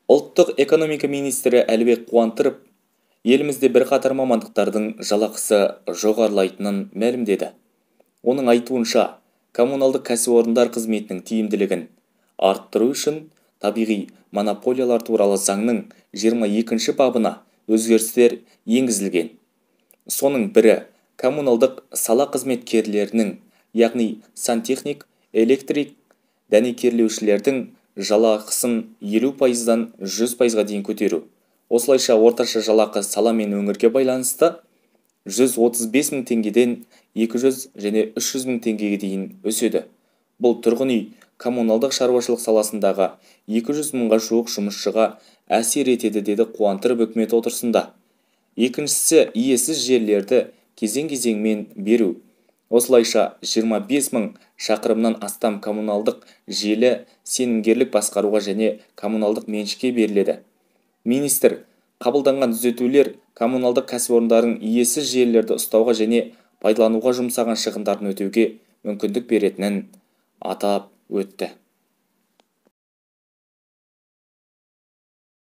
Ұлттық экономика министрі Әлібек Қуантыров елімізде бірқатар мамандықтардың жалақысы жоғарылайтынын мәлімдеді. Оның айтуынша, коммуналдық кәсіпорындар қызметінің тиімділігін арттыру үшін табиғи монополиялар туралы заңның 22 бабына өзгерістер енгізілген. Соның бірі коммуналдық сала қызметкерлерінің, яғни сантехник, электрик, дәнекерлеушілердің жалақысын 50%-дан 100%-ға дейін көтеру. Осылайша орташа жалақы сала мен өңірге байланысты 135 мың теңгеден 200 және 300 мың теңгеге дейін өседі. Бұл тұрғын үй коммуналдық шаруашылық саласындағы 200 мыңға жуық жұмысшыға әсер етеді, деді Қуантыров үкімет отырысында. Екіншісі иесіз жерлерді кезең-кезеңмен беру. Осылайша 25 мың шақырымнан астам коммуналдық желі сенімгерлік басқаруға және коммуналдық меншікке беріледі. Министр қабылданған түзетулер коммуналдық кәсіпорындардың иесіз жерлерді ұстауға және пайдалануға жұмсаған шығындарын өтеуге мүмкіндік беретінін атап өтті.